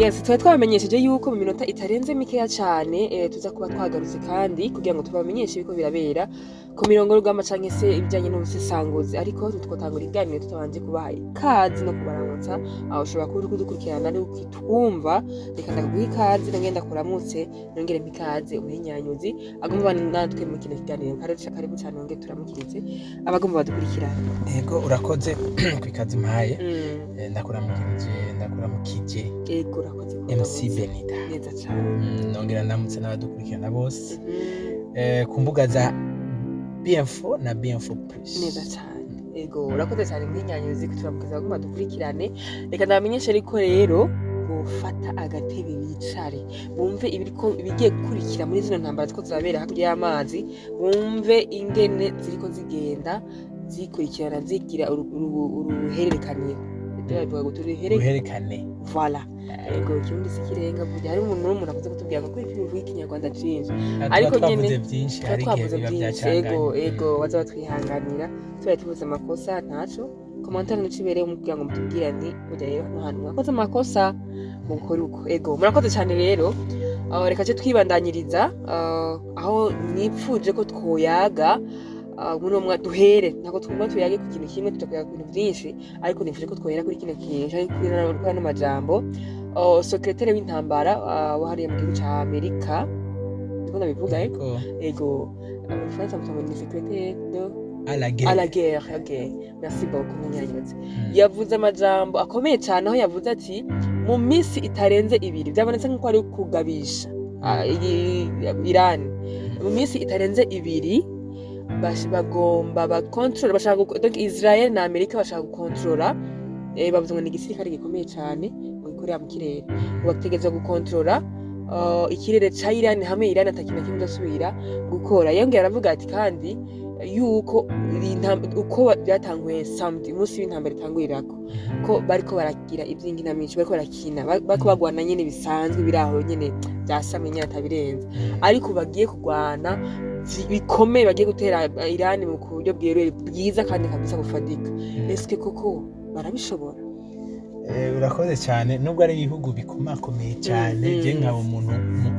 Yes, twari twabamenyesheje yuko mu minota itarenze mikeya cane tuza kuba twagarutse kandi kugira ngo tubamenyeshe ibiko birabera ku mirongo y'urugamba canke se ibijanye n'ubusesanguzi, ariko ntitwotangura ikiganiro tutabanje kubaha ikaze no kubaramutsa. Aho ushobora kuba uriko udukurikirana ari ukitwumva, reka ndakuguha ikaze, nongere ndakuramutse, nongere mpa ikaze umuhinyanyuzi agomba bana natwe mu kino kiganiro. Karibu, karibu cane, nongere turamukirize abagomba badukurikirana. Yego, urakoze ku ikaze umpaye. Ndakuramukije. Ego, urakoze MC kuramutsa. Benita. Neza cane. Nongera ndamutse n'abadukurikirana bose ku mbuga za BM4 na BM4 Plus. Neza cyane, ego, urakoze cyane muhinyanyuzi kuturamukiza bagomba dukurikirane. Reka ndabamenyeshe ariko rero bofata agatebe bicare bumve ibiriko ibigiye gukurikira muri zino ntambara ziko zirabera hakurya y'amazi, bumve ingene ziriko zigenda zikurikirana zigira uruhererekaniro. Bavuga ngo uruherekane. Voilà, ego, ikirundi si ikirenga. Burya hari umuntu n'umuntu akunze kutubwira ngo kuri uvuga ikinyarwanda cinshi. Tuba Ariko twavuze nyene byinshi, tuba hari igihe twavuze biba byinshi, ego. byacanganye. Ego, baza batwihanganira tubaye tuvuze amakosa, ntaco commentaire nico ibereye kugira ngo mutubwire nti burya rero hano hantu mwakoze amakosa, mukore uko. Ego, murakoze cyane rero. Reka ce twibandanyiriza aho nipfuje ko twoyaga muri uwo duhere. Ntabwo twumva tuyage ku kintu kimwe, tuja kuyaga ku bintu byinshi, ariko nifuje ko twohera kuri kino kintu canke kuri ano majambo secrétaire w'intambara wo hariya mu gihugu ca Amerika, ndiko ndabivuga, eh? Ego. Ego, mu gifaransa mutongo ni secrétaire de à la guerre. À la guerre, ok, merci beaucoup munyanyuzi. Yavuze amajambo akomeye cyane aho yavuze ati mu minsi itarenze 2, byabonetse nk'uko ari kugabisha Iran, mu minsi itarenze 2 bagomba bakontorora, bashaka donc Israel na Amerika bashaka gukontorora, bavuze ngo ni igisirikare gikomeye cyane ngo gikorera mu kirere, ngo bategerezwa gukontorora ikirere ca Iran hamwe Iran atakintu na kimwe idasubira gukora. Yongera aravuga ati kandi yuko uko byatanguye samedi, umunsi w'intambara itangurirako, ko bariko baragira ivy'inkinamico, bariko barakina, bariko bagwana nyene bisanzwe biri aho nyene vyasamye nyene atabirenze, ariko bagiye kurwana bikomeye, bagiye gutera Iran mu buryo bweruye bwiza kandi kabisa bufadika. Eske koko barabishobora? Urakoze cyane. Nubwo ari ibihugu bikomakomeye cyane, je nkaba umuntu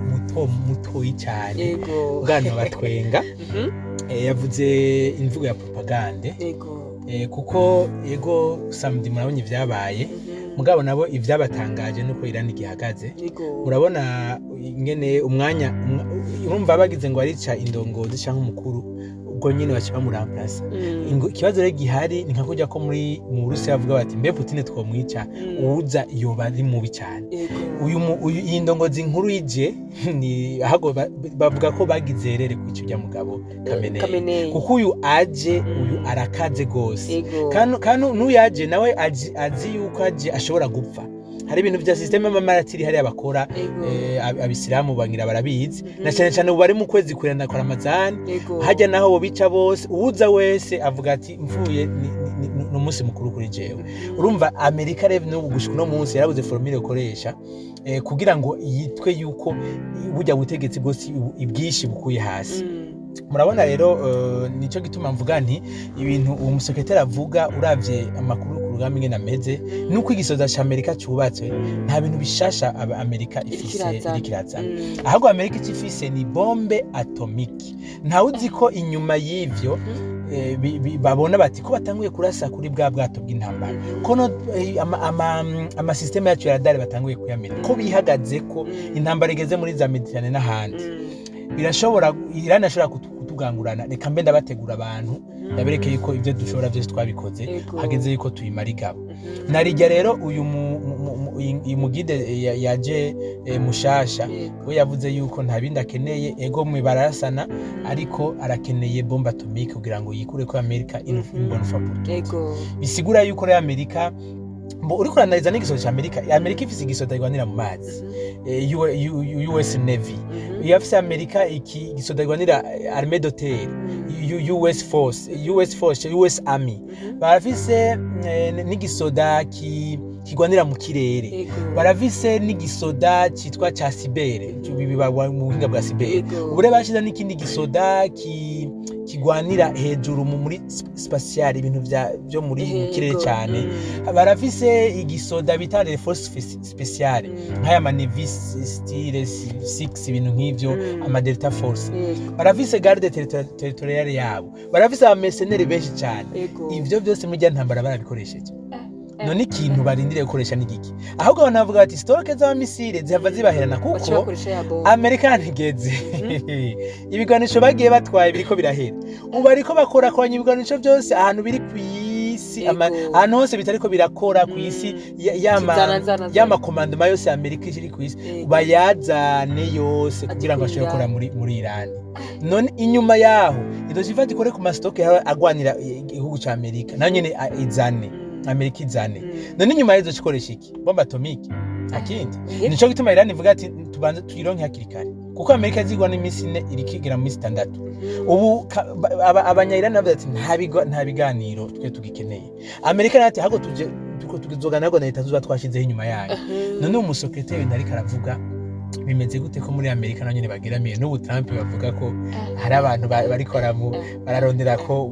muto mutoyi cyane, bwana batwenga. Yavuze imvugo ya propagande. Kuko ego, samedi murabonye ibyabaye, mugabo nabo ibyabatangaje nuko Iran igihagaze. Murabona ingene umwanya urumva bagize ngo arica indongozi cyangwa umukuru, ubwo nyine baca bamuramplasa. Ikibazo rero gihari ni nka kurya ko muri mu Burusiya bavuga bati mbe Putin twomwica, uwuza yoba ari mubi cyane. Uyu iyi ndongozi nkuru ije ni ahubwo bavuga ko bagize erere kwica urya mugabo Khamenei. Khamenei. Kuko uyu aje, uyu arakaze gose. Kano n'uyaje nawe azi yuko aje ashobora gupfa. Hari ibintu vya système y'amamaratiri hariya bakora. Abisilamu bangira barabizi, na cyane cyane ubu bari mu kwezi kurenda kwa Ramazani. Hajya naho bobica bose, uwuza wese avuga ati mvuye ni umunsi mukuru kuri jewe. Urumva Amerika rero n'ubu gushika uno munsi yarabuze formule ikoresha kugira ngo yitwe yuko burya butegetsi bwose ibwishi bukuye hasi. Murabona rero, nico gituma mvuga nti ibintu uwo musekreteri avuga, uravye amakuru ku rugamba ingene ameze nuko igisoza ca Amerika cubatswe, nta bintu bishasha Amerika ifise Iriko irazana. Iriko irazana. Ahubwo Amerika icyo ifise ni bombe atomique. Ntawe uzi ko inyuma y'ivyo babona bati ko batanguye kurasa kuri bwa bwato bw'intambara, ko no ama système yacu ya radar batanguye kuyamena, ko bihagaze ko intambara igeze muri za Méditerranée n'ahandi, birashobora Iran ashobora kutugangurana. Reka mbe ndabategura abantu, ndabereke yuko ibyo dushobora byose twabikoze, hageze yuko tuyimara igabo. Narijya rero uyu uyu mugide yaje mushasha, we yavuze yuko nta bindi akeneye. Ego mwe bararasana, ariko arakeneye bombe atomique kugira ngo yikure ko Amerika une bonne fois pour toutes. Bisigura yuko rero Amerika mbo uriko uranaliza n'igisoda ca Amerika, Amerika ifise igisoda irwanira mu mazi, US Navy. Iyo afise Amerika iki gisoda irwanira, armée de terre, US Force, US Force, US Army. Barafise n'igisoda kigwanira mu kirere. Barafise n'igisoda citwa ca cyber, biba mu buhinga bwa cyber. Ubu rero bashize n'ikindi gisoda kigwanira hejuru muri spatial, ibintu vyo muri mu kirere cyane. Barafise igisoda bita les forces spéciales, nk'aya ma Navy SEAL 6, ibintu nk'ivyo, ama Delta Force. Barafise garde territoriale yabo, barafise aba mercenaires benshi cyane. Ivyo byose muri rya ntambara barabikoresheje. None ikintu barindiriye gukoresha ni giki? Ahubwo abantu bavuga bati stock z'ama missiles zihava zibaherana, Baca kuko bakoresha ya bombe. Amerika ntigeze, ibigwanisho bagiye batwaye biriko birahera. Ubu bariko bakorakoranya ibigwanisho byose ahantu biri ku isi, ahantu hose bitariko birakora ku isi, Zana, zana, zana. yama commandement yose ya Amerika iri ku isi, bayazane yose kugira ngo bashobore gukora muri Irani. None inyuma yaho izoca ikore ku ma stock agwanira igihugu ca Amerika, nayo nyene izane, Amerika izane. None inyuma y'izo ikoresha iki? Bombe atomique, akindi. Nico gituma Irani ivuga ati tubanze tuyironke hakiri kare, kuko Amerika zigwa n'iminsi 4, iriko igera mu minsi 6. Ubu abanya-Irani bavuze ati nta biganiro twe tugikeneye. Amerika nayo ati ahubwo tuje tuzogana ahubwo na leta tuzoba twashizeho inyuma yayo. None uwo musekreteri ariko aravuga bimeze gute, ko muri Amerika naho nyene bageramiye n'ubu Trump, bavuga ko hari abantu bariko bararondera ko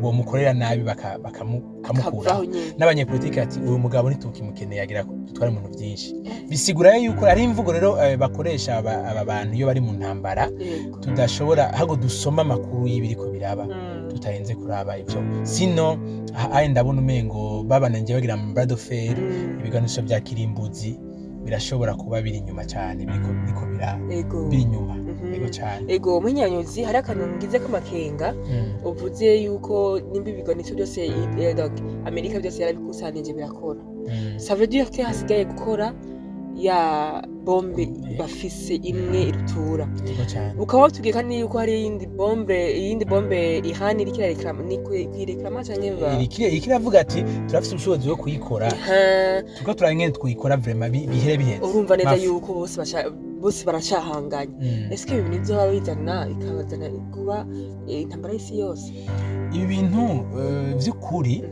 bomukorera nabi bakamukuraho. Kavaho nyene. N'abanyepolitiki ati uyu mugabo ntitukimukeneye, agira ko dutwara ibintu byinshi. Bisigura yuko ari imvugo rero bakoresha aba bantu iyo bari mu ntambara. Tudashobora ahubwo dusoma amakuru y'ibiriko biraba, tutarinze kuraba ivyo. Sino aye ndabona umengo babananje bagira mu bras de fer. Ibiganisho bya kirimbuzi birashobora kuba biri inyuma cyane, biriko biri inyuma. Ego cyane. Ego, munyanyuzi, hari akantu ngize k'amakenga. Uvuze yuko nimba ibiganisho byose, donc Amerika byose yarabikusanije birakora, ça veut dire que hasigaye gukora ya bombe bafise imwe irutura. Ego cyane. Ukaba watubwiye kandi yuko hari iyindi bombe Iran iriko irareklama, ni kuyireklama canke ba Iriko iravuga ati turafise ubushobozi bwo kuyikora, turiko turaba twuyikora vraiment bihere biheze. Urumva neza Mafu. yuko bose baracahanganye. Ese ibi bintu vyoba bizana bikabazana kuba intambara y'isi yose? Ibi bintu vy'ukuri,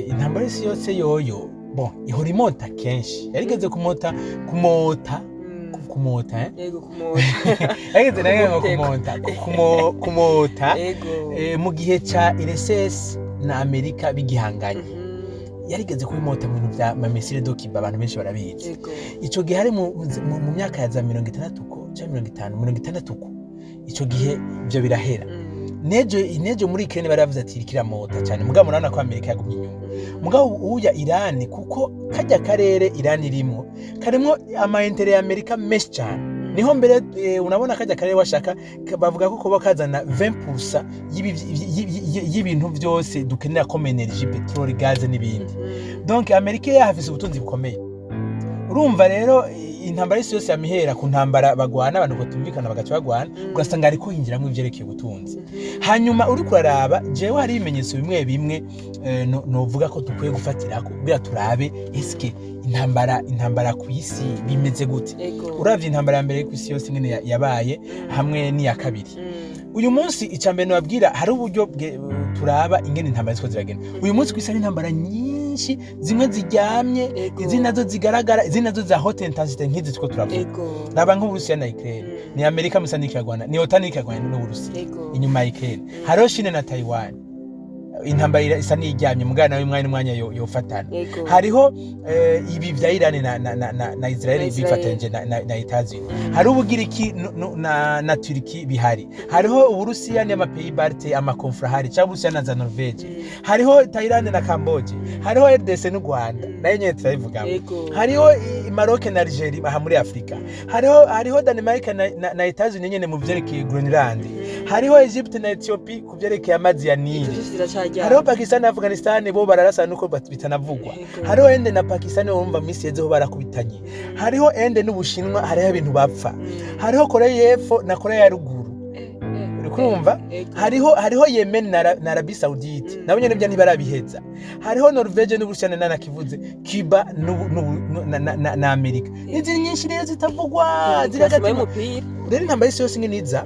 intambara y'isi yose yoyo, bon, ihora imota kenshi, yarigeze kumota kumota, kumota, eh? Yego, kumota. Yarigeze nayo ngo Kumoteka. kumota, kumota. Mu gihe ca URSS na Amerika bigihanganye, yarigeze kubimota mu bintu vya ma missiles de Cuba, abantu benshi barabizi. Ico gihe hari mu myaka ya za 60 ko canke 50, 60 ko. Ico gihe ivyo birahera. Nejo muri Ukraine baravuze ati iriko iramota cyane, mugabo murabona ko Amerika yagumye inyuma. Mugabo uya Irani, kuko kajya karere Irani irimwo karimwo ama intérêts ya Amerika menshi cyane, niho mbere unabona kajya karere washaka bavuga ko kuba kazana 20% y'ibintu byose dukenera comme énergie, pétrole, gaz n'ibindi. Donc Amerika yahafise ubutunzi bukomeye. Urumva rero intambara y'isi yose yamihera ku ntambara bagwana, abantu batumvikana bagaca bagwana, ugasanga hariko hinjiramwo ivyerekeye ubutunzi. Hanyuma uriko uraraba, jewe hari ibimenyetso bimwe bimwe novuga ko dukwiye gufatirako kugira turabe eske intambara ku isi bimeze gute. Uravye intambara ya mbere ku isi yose ingene yabaye hamwe n'iya kabiri, uyu munsi icya mbere nababwira, hari uburyo turaba ingene intambara ziko ziragenda uyu munsi ku isi. Hari intambara nyinshi, zimwe ziryamye, izindi nazo zigaragara, izindi nazo za haute intensité nk'izi turiko turavuga. Raba nk'Uburusiya na Ukraine, ni Amerika musa n'ikiragwana, ni OTAN ikiragwana n'Uburusiya. Inyuma ya Ukraine hariho Chine na Taiwan, intambara isa n'iryamye, mugana nawe umwanya n'umwanya yofatana. Hariho ibi vya Iran na Israel Na Israel. bifatanyije na Etats-Unis. Hariho Ubugiriki na Turki bihari. Hariho Uburusiya n'ama pays baltes, ama conflits ahari, cyangwa Uburusiya na za Norvege. Hariho Thailand na Cambodia. Hariho RDC n'u Rwanda, nayo nyene turabivugamo. Hariho Maroc na Algeria aha muri Afrika. Hariho Denmark na Etats-Unis nyene mu vyerekeye Greenland. Hariho Egypte na Ethiopie ku vyerekeye amazi ya Nile. Izo zose ziracaryamye. Hariho Pakistan na Afghanistan, bo bararasa nuko bitanavugwa. Hariho Inde na Pakistan, urumva misi yezeho barakubitanye. Hariho Inde n'Ubushinwa, hariho ibintu bapfa. Hariho Korea y'Epfo na Korea ya Ruguru, uri kurumva? Hariho Yemen na Arabie Saoudite, nabo nyene bya ntibarabiheza. Hariho Norvege n'Uburusiya, na nakivuze Cuba na Amerika, n'izindi nyinshi rero zitavugwa ziri Ziri hagati. y'umupira. Rero intambara y'isi yose ingene iza,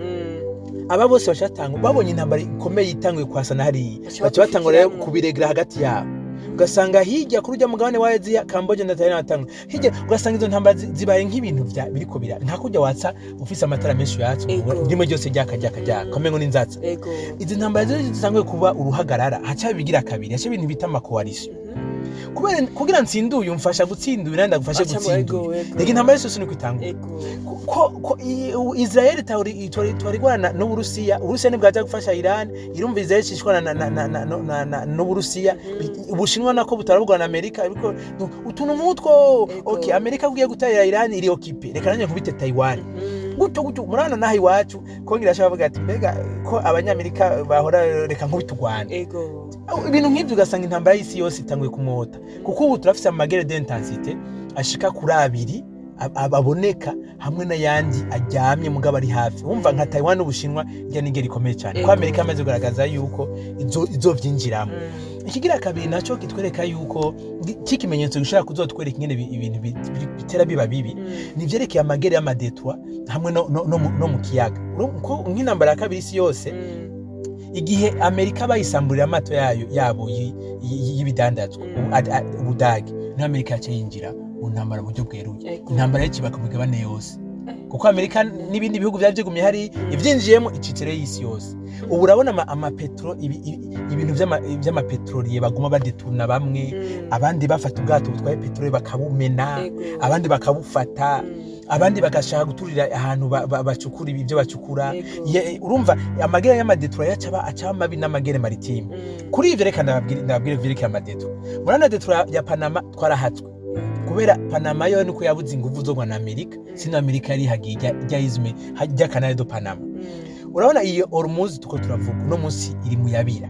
aba bose bashatanga babonye intambara ikomeye itanguye kwasana hariya, Baca baca batangura rero babifikiramwo. kubiregera hagati yabo. Ugasanga hirya kuri urya mugabane wa Aziya, Cambodia na Thailand batanga hirya, ugasanga izo ntambara zibaye nk'ibintu vya biriko bira nka kurya watsa ufise amatara menshi yatsa, rimwe ryose ryaka ryaka ryaka, kamengo n'inzatsa. Izi ntambara zose zitanguye kuba uruhagarara, haca bigira kabiri, haca ibintu bita ama coalition. Kubera kugira ntsinduye umfasha gutsinda uyu, nandi agufashe gutsinda uyu. Reka intambara yose niko itangura. Ko Israel itari igwana n'Uburusiya, Uburusiya ntibwaja gufasha Iran. Irumva Israel ishishwana na n'Uburusiya. Ubushinwa nako butarabugwana na Amerika, ariko utuntu nk'utwo. Okay, Amerika ugiye gutera Iran iri occupée, reka nanjye nkubite Taiwan. Gutyo gutyo murabona naho iwacu kongera ashaka avuga ati: "Mbega ko Abanyamerika bahora, reka nkubite u Rwanda." Ibintu nk'ibyo, ugasanga intambara y'isi yose itanguye kumwota, kuko ubu turafise ama guerres d'intensité ashika kuri abiri aboneka hamwe n'ayandi aryamye mugabo ari hafi. Wumva nka Taiwan n'Ubushinwa, irya ni guerre ikomeye cyane, ko Amerika yamaze kugaragaza yuko izovyinjiramo. Ikigira kabiri naco kitwereka yuko c'ikimenyetso gishobora kuzotwereka ingene ibintu bitera biba bibi, ni ivyerekeye ama guerres y'ama détroits hamwe no mu kiyaga. Ko nk'intambara ya kabiri isi yose, igihe Amerika bayisamburira amato yayo yabo y'ibidandazwa, Ubudage niho Amerika yaciye yinjira mu ntambara mu buryo bweruye. Intambara yaciye ku migabane yose, kuko Amerika n'ibindi bihugu byari byigumye hari ibyinjiyemo iciciro y'isi yose. Ubu urabona amapetro ibintu vy'ama pétroliers baguma badetuna bamwe, abandi bafata ubwato butwaye peteroli bakabumena, abandi bakabufata, abandi bagashaka guturira ahantu bacukura ibyo bacukura. Urumva ama guerres y'ama détroits yaca acaba mabi n'ama guerres maritimes. Kuri ivyo reka ndababwire vyerekeye ama détroits. Murabona détroit ya Panama twarahatswe, kubera Panama yo niko yabuze inguvu zo na Amerika, sino Amerika yari ihagiye ijya isthme ijya canal de Panama. Urabona iyo Hormuz tuko turavuga uno munsi iri mu yabira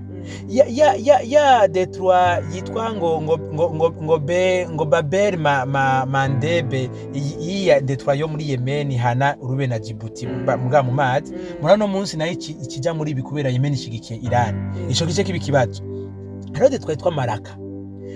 ya détroit yitwa ngo be ngo Babel ma Mandebe, iyi ya détroit yo muri Yemen hana urube na Djibouti, muga mu mazi. Muri ano munsi nayo ikijya muri ibi, kubera Yemen ishigikiye Iran, ico gice kiba ikibazo. Hariho détroit yitwa Malaka,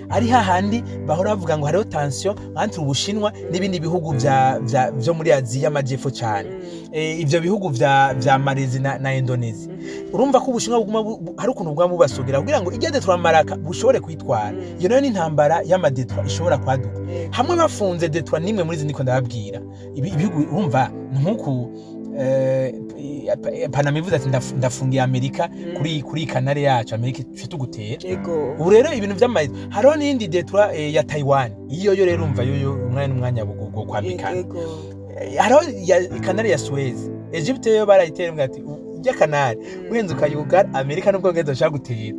ari hahandi bahora bavuga ngo hariho tension entre Ubushinwa n'ibindi bihugu vya vyo muri Aziya y'amajyepfo cyane, ivyo bihugu vya Malezi na Indonesia. Urumva ko Ubushinwa buguma hari ukuntu buguma bubasogera kugira ngo ijya détroit Malaka bushobore kwitwara. Iyo nayo ni intambara y'ama détroits ishobora kwaduka. Hamwe bafunze détroit nimwe muri izi ndiko ndababwira, ibihugu urumva nkuku Panama ivuze ati: "Ndafungiye Amerika kuri canal yacu," Amerika ice tugutera. Ubu rero ibintu vy'amazi, hariho n'iyindi détroit ya Taiwan. Iyo yo rero urumva yoyo umwanya n'umwanya bwo kwambikana. Hariho ya canal ya Suez. Egypte yo barayitera imbwa ati: "Ijya canal uhenze ukayugara, Amerika n'Ubwongereza bashaka gutera."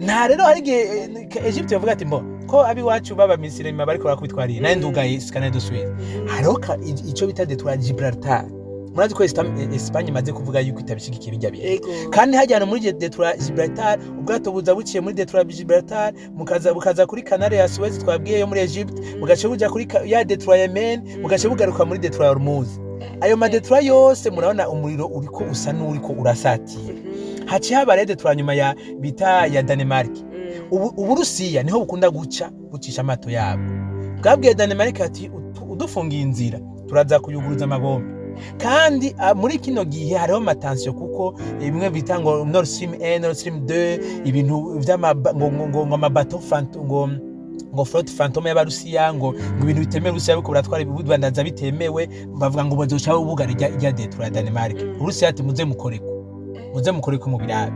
Nta rero hari igihe Egypte bavuga ati: "Mbo ko abiwacu baba misirima bariko barakubitwarira, naye ndugaye canal de Suez." Hariho ico bita détroit Gibraltar. Murazi ko Espagne imaze kuvuga yuko itabishigikiye bijya bintu. Kandi hajyana muri détroit Gibraltar, ubwato buza buciye muri détroit Gibraltar, mukaza bukaza kuri canal ya Suez twabwiye yo muri Egypte, mugace buja kuri ya détroit Yemen, mugace bugaruka muri détroit ya Hormuz. Ayo ma détroits yose murabona umuriro uriko usa n'uriko urasatira. Haciye haba rero détroit nyuma ya bita ya Danemark. Ubu Uburusiya niho bukunda guca bucisha amato yabo. Bwabwiye Danemark ati: "Udufungiye inzira turaza kuyuguruza amabombe." Kandi muri kino gihe hariho ama tensions, kuko bimwe bita ngo Nord Stream 1, Nord Stream 2, ibintu vy'ama ngo ama bateaux ngo flotte fantôme y'Abarusiya, ngo ibintu bitemewe Uburusiya buriko buratwara bubandaza bitemewe, bavuga ngo bazoca bugara ijya détroit ya Danemark. Uburusiya ati: "Muze mukoreko, muze mukoreko mu birabe."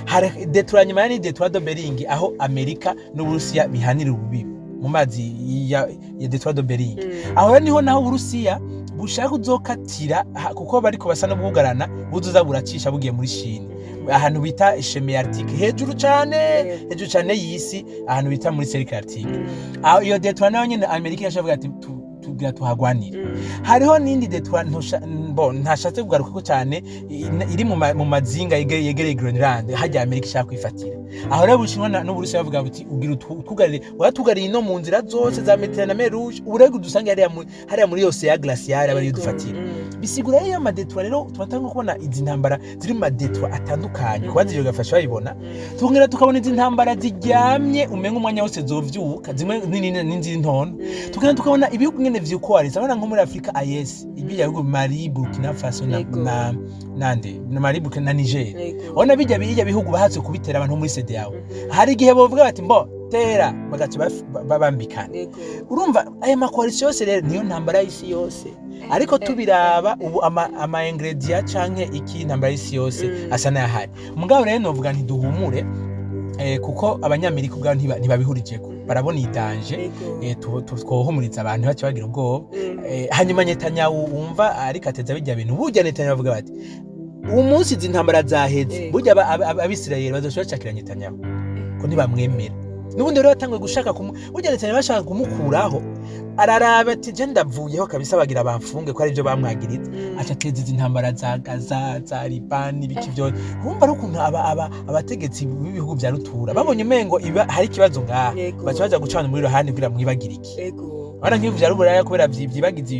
Hari détroit nyuma ya ni détroit de Bering, aho Amerika n'Uburusiya bihanira ububibi mu mazi ya détroit de Bering. Aho rero niho naho Uburusiya bushaka kuzokatira kuko bariko basa n'ubwugarana, buzoza buracisha bugiye muri Chine, ahantu bita chemin arctique, hejuru cane, hejuru cane y'isi, ahantu bita muri cercle arctique. Aho iyo détroit nayo nyene Amerika yashavuga ati: "Tugira tuhagwanire." Hariho n'indi détroit bo ntashatse kugarukako cyane, iri mu mazinga yegereye Greenland, hajya Amerika ishaka kwifatira. Aho rero Ubushinwa n'Uburusiya bavuga buti: "Ugira utwugarire, waratugariye ino mu nzira zose za Mediterane na Mer Rouge, ubu rero udusange hariya muri yose ya glaciale aba ariyo dufatira." Bisigura rero ama détroits rero tubatanga kubona izi ntambara ziri mu ma détroits atandukanye, kuba zivyo gafasha bayibona. Tukongera tukabona izi ntambara ziryamye, umenga umwanya wose zovyuka, zimwe nini n'izindi ntono. Tukongera tukabona ibihugu nyene vyukoariza, abana nko muri Afrika, AES, ibyo bihugu Mali, Burkina Faso na, na nande na Mali, Burkina na Niger. Ubona bijya bihugu bahatse kubitera abantu muri CEDEAO. Hari igihe bovuga bati mbo tera, bagaca bambikana. Urumva aya ma coalitions yose rero niyo ntambara y'isi yose. Ariko tubiraba ubu, ama ingrédients canke iki intambara y'isi yose asa n'ayahari. Mugabo rero novuga ntiduhumure, kuko Abanyamerika ubwabo ntibabihurijeko, barabona i danger. Twohumuriza abantu bace bagira ubwoba. Hanyuma Netanyahu wumva ariko ateza bijya bintu, burya Netanyahu bavuga bati umunsi izi ntambara zaheze, burya Abisirayeli bazoshobora bacakira Netanyahu ko ntibamwemera. N'ubundi rero batanguye gushaka burya Netanyahu bashaka kumukuraho, araraba ati je ndavuyeho kabisa, bagira bamfunge ko ari byo bamwagiriza. Aca ateza izi ntambara za Gaza, za Libani, ibiki byose. Urumva ari ukuntu abategetsi b'ibihugu vya rutura babonye umengo iba hari ikibazo ngaha, baca baja gucana muri ruhande kugira mwibagire iki. Bana nk'ibihugu vya ruburaya, kubera vyibagiza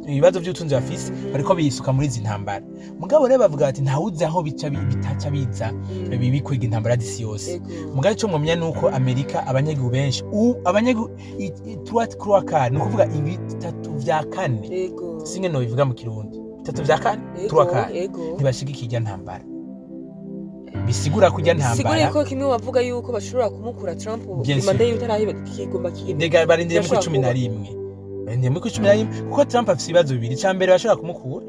ibibazo vy'ubutunzi bafise, bariko bisuka muri izi ntambara. Mugabo rero bavuga bati ntawuzi aho bica bitaca biza bikwega intambara z'isi yose. Mugabo ico mwomenya ni uko Amerika abanyagihugu benshi, abanyagihugu trois quarts, ni ukuvuga ibitatu vya kane, singe nobivuga mu Kirundi, bitatu vya kane, trois quarts, ntibashigikiye irya ntambara. Bisigura ko irya Bisigure ntambara ko kimwe bavuga yuko bashobora kumukura Trump, Bien sûr. i mandat yiwe itaraheba, kigomba Ndega barindiriye muri Birashobora cumi na kuba. rimwe, barindiriye muri 11, kuko Trump afise ibibazo bibiri. Icya mbere, bashobora kumukura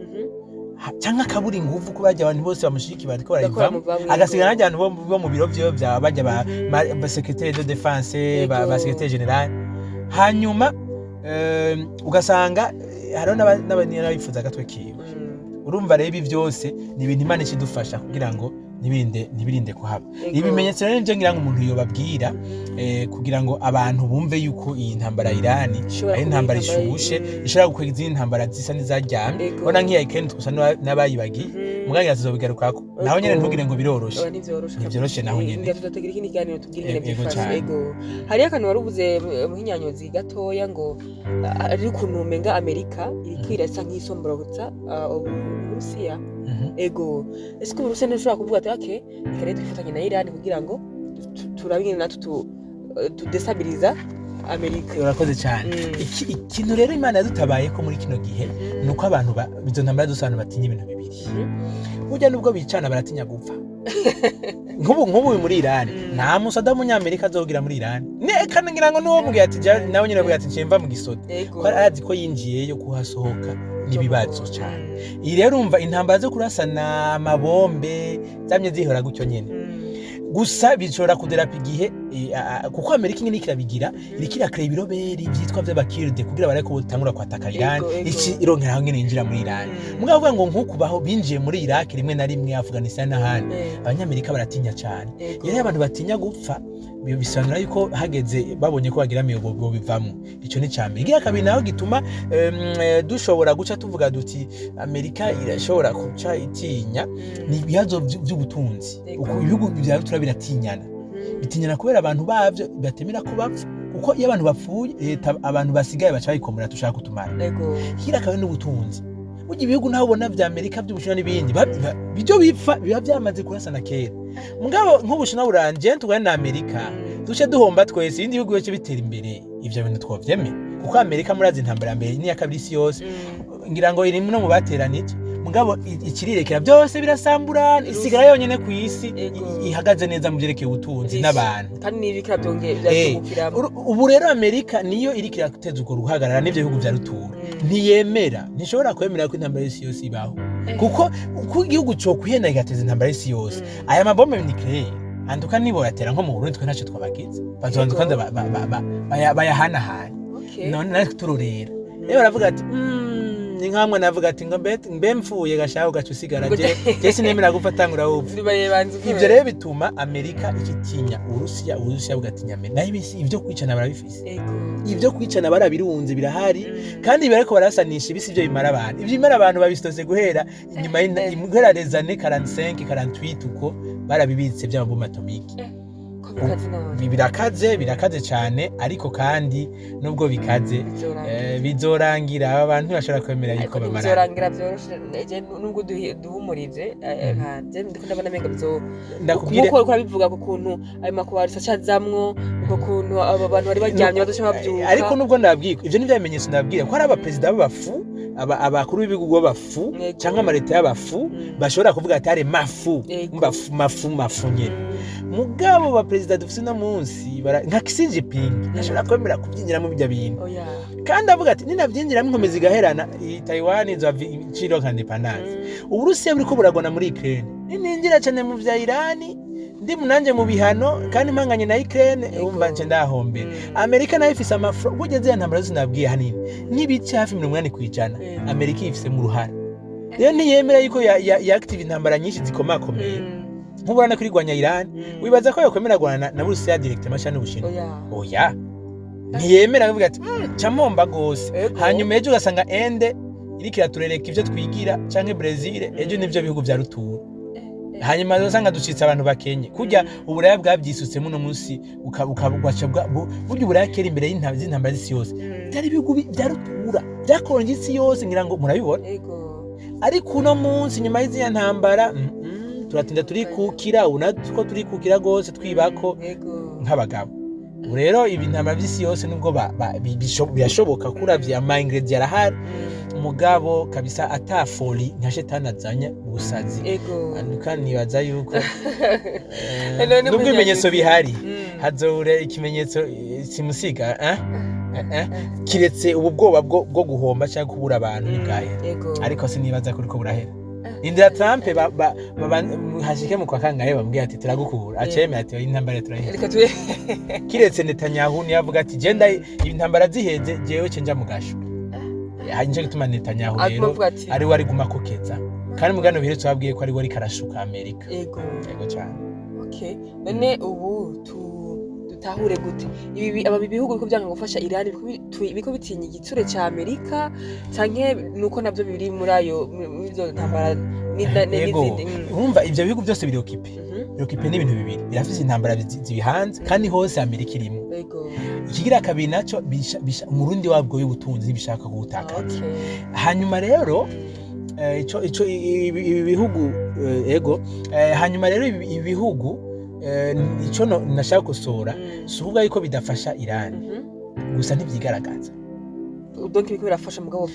canke akabura inguvu, ko bajya abantu bose bamushigikiye bariko barayivamo, agasigara n'ajya abantu bo mu biro vyiwe vya bajya ba secrétaire de défense, ba secrétaire général. Hanyuma ugasanga hariho n'abifuza agatwe kiwe. Urumva rero ibi byose ni ibintu Imana ikidufasha kugira ngo ntibirinde kuhaba. Ibimenyetso rero nivyo ngira ngo umuntu yobabwira, kugira ngo abantu bumve yuko iyi ntambara ya Irani Ishobora ari kuba intambara intambara ishushe, ishobora gukwega izindi ntambara zisa n'izaryamye. Ubona nk'iya Ukraine gusa n'abayibagiye, muganga tuzobigarukako naho nyene. Ntugire ngo biroroshe. Oya, ntivyoroshe. Ntivyoroshe naho nyene. Ngira tuzotegera ikindi kiganiro tubwire ingene Ego vyifashe. cane. Ego, hariyo akantu wari uvuze, muhinyanyozi gatoya, ngo ari ukuntu umenga Amerika iriko irasa nk'isomborotsa Uburusiya. Ego, ese ko Uburusiya ntishobora kuvuga ati okay, reka rero twifatanye na Irani kugira ngo turabe ingene natwe tudestabiliza Amerika? Urakoze cyane. Ikintu rero Imana yadutabaye ko muri kino gihe ni uko abantu izo ntambara zose, abantu batinya ibintu bibiri. Burya nubwo bicana, baratinya gupfa. Nk'ubu muri Irani, nta musoda w'Umunyamerika azogira muri Irani. Neka ngira ngo n'uwo mubwiye ati nawe nyine avuga ati nciye mva mu gisoda, ko arazi ko yinjiyeyo kuhasohoka n'ibibazo cyane. Iyi rero urumva intambara zo kurasana amabombe zamye zihora gutyo nyene. Gusa bishobora kuderapa igihe, kuko Amerika ingene iriko irabigira, iriko irakora ibiroberi vyitwa vy'abakirde kugira bareke ko botangura kwataka Iran, Ego. ici irongera aho nyene yinjira muri Iran. Mugabo avuga ngo nk'uku baho binjiye muri Iraq rimwe na rimwe, Afghanistan n'ahandi, Abanyamerika baratinya cyane. Iyo abantu batinya gupfa, bisobanura yuko hageze babonye ko bagira bo bivamwo. Ico ni cambere. Igira kabiri naho gituma dushobora guca tuvuga duti Amerika irashobora guca itinya, ni ibibazo vy'ubutunzi. Uko ibihugu vya rutura biratinyana, bitinyana kubera abantu bavyo batemera ko bapfa, kuko iyo abantu bapfuye, leta abantu basigaye baca bayikomera tushaka kutumara. Hira akaba n'ubutunzi. Burya ibihugu naho ubona vya Amerika, vy'Ubushinwa n'ibindi, ibyo bipfa biba vyamaze kurasana kera. Mugabo nk'Ubushinwa buranje tugane na Amerika, duce duhomba twese, ibindi bihugu bice bitera imbere. Ivyo bintu twovyemera, kuko Amerika murazi intambara ya mbere n'iya kabiri isi yose, ngira ngo iri no mu bateranije. Mugabo ikirirekera byose birasambura, isigara yonyene ku isi ihagaze neza mu vyerekeye ubutunzi n'abantu. Kandi n'ibikira byongeye byatungukiramo. Ubu rero Amerika niyo iriko irateza urwo ruhagarara n'ivyo bihugu vya rutura. Ntiyemera, ntishobora kwemera ko intambara y'isi yose ibaho, kuko uko igihugu cokwihenda kigateza intambara y'isi yose, aya mabombe nucléaire anduka nibo yatera nko mu Burundi, twe ntacyo twabagize, bazobanza kwanza bayahanahane. None natwe turorera rero baravuga ati ni nkamwe navuga ati ngo mbe mfuye gashaka ugaca usigara, je sinemera gupfa, tangura wupfa. Nibayebanza. Ivyo rero bituma Amerika ikitinya Uburusiya, Uburusiya bugatinya Amerika. Nayo ibisi ivyo kwicana barabifise. Ivyo kwicana barabirunze, birahari. Kandi bariko barasanisha ibisi ivyo bimara abantu. Ivyo bimara abantu babisitose guhera inyuma guhera les années 45, 48, uko barabibitse vy'amabombe atomique. Ko Bikaze none. Birakaze, birakaze cyane, ariko kandi nubwo bikaze, Bizorangira. Bizorangira. Aba bantu ntibashobora kwemera yuko Ariko bamarana. Bizorangira byoroshe. Je nubwo duhumurije, nje ndiko ndabona menga bizo Ndakubwire. Nkuko uriko urabivuga ku kuntu ayo makuba acazamwo, uko kuntu abo bantu bari baryamye bazoca bavyuka. Ariko nubwo ndababwira ivyo, nivyo bimenyetso ndababwira ko hari abaperezida b'abafu, abakuru b'ibihugu b'abafu canke amaleta y'abafu bashobora kuvuga ati are mafu. Mafu, mafu, mafu nyene. Mugabo baperezida dufise uno munsi nka Xi Jinping ntashobora kwemera kubyinjiramo ibyo bintu. Oya. Kandi avuga ati ninavyinjiramo inkomezi zigaherana, iyi Taiwan izova iciro nka indépendance. Uburusiya buriko buragwana muri Ukraine, nininjira cane mu vya Irani, ndi munanje mu bihano kandi mpanganye na Ukraine, umva nce ndahombera. Amerika nayo ifise amafro burya ziriya ntambara zose nabwiye, hanini n'ibice hafi 80% Amerika ifise mu ruhara. Rero ntiyemera yuko ya active intambara nyinshi zikomakomeye. Nk'uburana ko irwanya Iran, wibaza ko yokwemera guhana na Burusiya directement canke n'Ubushinwa? Oya. Oya, ntiyemera, avuga ati ca mpomba gose." Hanyuma ejo ugasanga Inde iriko iraturereka ivyo twigira, canke Brazil ejo, nivyo bihugu vya rutura. Hanyuma usanga ducitse abantu bakenye kurya. Uburaya bwabyisutsemo uno munsi, ugaca burya uburaya kera imbere z'intambara z'isi yose byari ibihugu bya rutura byakoronje isi yose, ngira ngo murabibona. Ariko uno munsi nyuma y'iziya ntambara, turatinda turikukira. Ubu natwo turikukira rwose, twibako nk'abagabo. Ubu rero ibi ntambara by'isi yose, nubwo birashoboka, kuravye ama ingrédients arahari, umugabo kabisa ata folie nka shetani azanye ubusazi. Kandi nibaza yuko None nubwo ibimenyetso bihari, hazobura ikimenyetso simusiga, eh? Kiretse ubu bwoba bwo guhomba cyangwa kubura abantu ntibwahera. Ariko sinibaza ko uriko burahera. Indira Trump hashike mu kwa kangahe bambwiye ati turagukura, acemera ati oya, intambara turahera. Reka tube. Kiretse Netanyahu niyo avuga ati genda intambara ziheze jewe ce nja mu gasho. Hari nico gituma Netanyahu Aguma rero avuga ati ari we ari guma kokeza, kandi mugano biherutse babwiye ko ari we ariko arashuka Amerika. Yego cyane. Okay, none ubu dutahure gute ibi aba bihugu biko byanga gufasha Iran? Biriko bitinya igitsure ca Amerika, canke nuko navyo biri muri ayo muri izo ntambara n'izindi? Urumva ivyo bihugu byose biri occupé. Biri occupé n'ibintu bibiri: birafise intambara zibihanze, kandi hose Amerika irimo. Ikigira kabiri naco umurundi wabwo w'ubutunzi ntibishaka kuwutakaza. Hanyuma rero ico ibi bihugu, ego, hanyuma rero ibi bihugu, ico nashaka gukosora, si ukuvuga yuko bidafasha Iran, gusa ntivyigaragaza. Donc biriko birafasha mugabo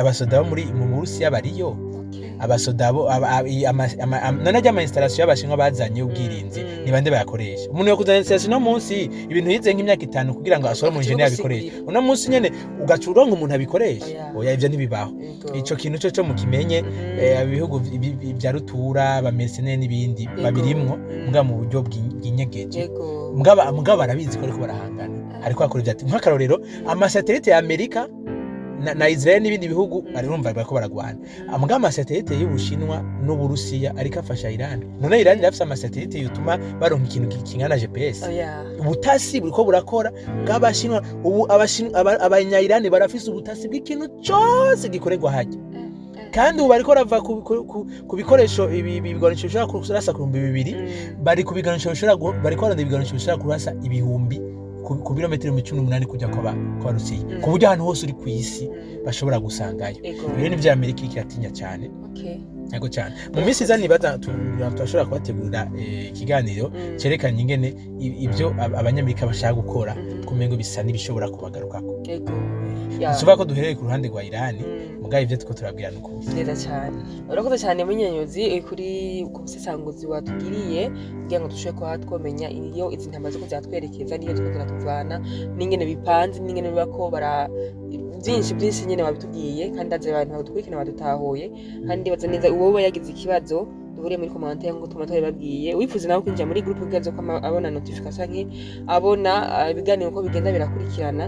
Abasoda bo muri mu Burusiya bariyo. Abasoda bo none ajya ama installation y'Abashinwa bazanye y'ubwirinzi, ni bande bayakoresha? Umuntu yo kuzana installation no munsi, ibintu yize nk'imyaka 5 kugira ngo asohore mu Agaca engineer abikoreshe, uno munsi nyene ugaca uronka umuntu abikoresha? Oya. Oya, ivyo ntibibaho. Ico kintu co mukimenye. Ibihugu vya rutura, aba mercenaires n'ibindi babirimwo, mbwa mu buryo bwinyegeje. Mbwa barabizi ko ariko barahangana, ariko bakora ivyati. Nk'akarorero, amasatelite ya Amerika na Israel n'ibindi bihugu barumva bariko baragwana, mbwa amasatelite y'Ubushinwa n'Uburusiya ariko afasha Iran. None Iran irafise amasatelite yotuma baronka ikintu kingana na GPS? Oya. Ubutasi buriko burakora bw'Abashinwa. Ubu Abanya-Iran barafise ubutasi bw'ikintu cose gikorerwa hajya, kandi ubu bariko barava ku bikoresho ibi bigwanisho bishobora kurasa ku 2000, bari ku bigwanisho bishobora bariko barondera ibigwanisho bishobora kurasa ibihumbi ku birometero 18 kujya kwa Rusiya, ku buryo ahantu hose uri ku isi bashobora gusangayo. Rero nivyo Amerika iriko iratinya cyane. Yego cyane. Mu minsi iza nibaza turashobora kubategurira ikiganiro cyerekana ingene ibyo Abanyamerika bashaka gukora kumengo bisa n'ibishobora kubagarukako. Ya. Suvuga ko duhereye ku ruhande rwa Irani, mugabo ivyo tuko turabwira ni ukuri. Neza cyane, urakoze cyane Munyenyuzi, kuri ku busesanguzi watugiriye kugira ngo dushobore kuba twomenya iyo izi ntambara ziko ziratwerekeza, n'iyo ziko ziratuvana, n'ingene bipanze, n'ingene biba ko bara byinshi byinshi nyine wabitubwiye. Kandi ndazi abantu badukurikirana badutahuye, kandi ndibaza neza uwowe yagize ikibazo duhuriye muri commentaire nk'uko tuma twabibabwiye. Wifuza nawe kwinjira muri groupe kugira ko abona notification nke abona ibiganiro uko bigenda birakurikirana,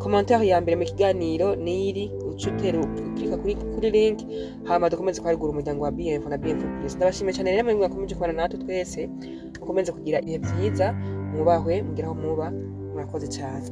commentaire ya mbere mu kiganiro niyiri uca utera uklika kuri link, hama dukomeze kwarigura umuryango wa BF na BF Plus. Ndabashimiye cyane rero mwebwe mwakomeje kubana natwe twese. Mukomeze kugira ibihe byiza, mwubahwe, mugire aho muba. Murakoze cyane.